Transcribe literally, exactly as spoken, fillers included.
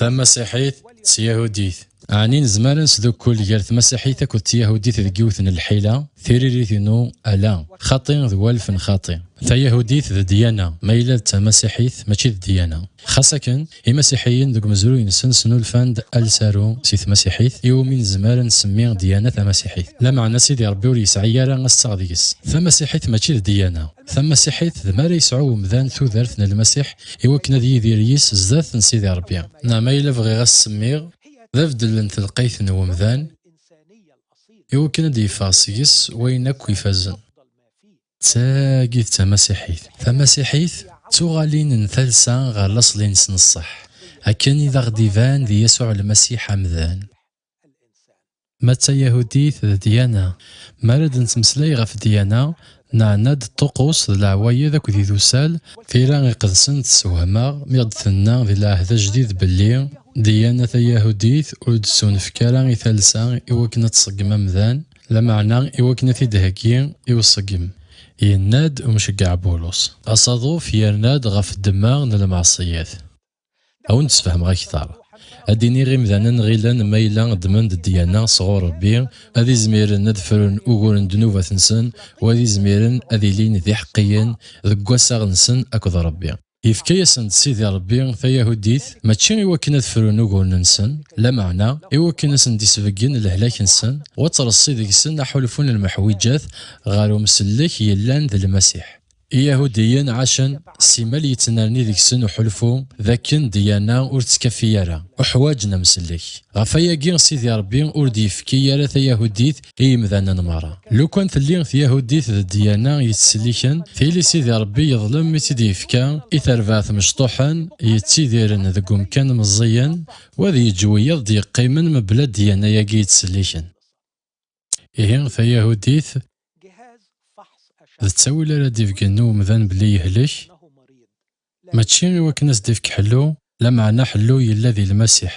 Tamasiḥit d tyahudit. Ɛni nezmer ad nesdukkul gar tmasiḥit akked tyahudit deg yiwet n lḥila? Tiririt-inu, ala. Xaṭi d walef n xaṭi. Tayahudit d ddyana, ma yella d tamasiḥit, mačči d ddyana. Xas akken, imasiḥiyen deg umezruy-nsen snulfan-d alsaru si tmasiḥit, iwumi nezmer ad nsemmi ddyana tamasiḥit. Lameɛna Sidi Ṛebbi ur yesɛi ara assaɣ deg-s. Tamasiḥit mačči d ddyana. Tamasiḥit d mi ara yesɛu umdan tudert n Lmasiḥ i wakken ad yidir yis zdat n Sidi Ṛebbi. Neɣ ma yella bɣiɣ ad s-semmiɣ, d abeddel n telqayt n wemdan, i wakken ad d-yeffeɣ seg-s wayen akk ifazen. D tagi d tamasiḥit. Tamasiḥit d tuɣalin n talsa ɣer laṣel-ines n ṣṣeḥ, akken i d aɣ-d-iban di Yasuɛ Lmasiḥ amdan. Ma d tayahudit d ddyana. Mi ara d-nettmeslay ɣef ddyana, neɛna-d ṭṭuqus d leɛwayed akked idusal, tira iqedsen tessewhem-aɣ mi ɣ-d-tenna di Lɛehd Ajdid belli ddyana tayahudit ur d-tettunefk ara i talsa i wakken ad tṣeggem amdan, lameɛna i wakken ad t-id-theggi i uṣeggem. Yenna-d umceggeɛ Bulus, asaḍuf yerna-d ɣef ddemma n lmeɛṣiyat. Ad wen-d-sfehmeɣ akteṛ. Ad d-iniɣ imdanen ɣilen ma yella ddmen-d ddyana sɣur Ṛebbi, ad izmiren ad frun uguren n ddnubat-nsen, u ad izmiren ad ilin d iḥeqqiyen deg wassaɣ-nsen akked Ṛebbi. Yefka-yasen-d Sidi Ṛebbi tayahudit, mačči i wakken ad frun uguren-nsen, lameɛna i wakken ad sen-d-isbeggen lehlak-nsen, u ad tṛessi deg-sen aḥulfu n lmeḥwiǧat ɣer umsellek yellan d Lmasiḥ. Iyahudiyen ɛacen simal yettnerni deg-sen uḥulfu d akken ddyana ur tettkafi ara, uḥwaǧen amsellek. Ɣef wayagi, Sidi Ṛebbi ur d-yefki ara tayahudit i yimdanen merra. Lukan telli tyahudit d ddyana yettselliken, tili Sidi Ṛebbi yeḍlem mi tt-id-yefka i terbaɛt mecṭuḥen yettidiren deg umkan meẓẓiyen, u ad yeǧǧ wiyaḍ d-yeqqimen mebla ddyana-agi yettselliken. Ihi, tayahudit d ttawil ara d-ibeggen i umdan belli yehlek, mačči i wakken ad s-d-ifk ḥellu, lameɛna ḥellu yella di Lmasiḥ.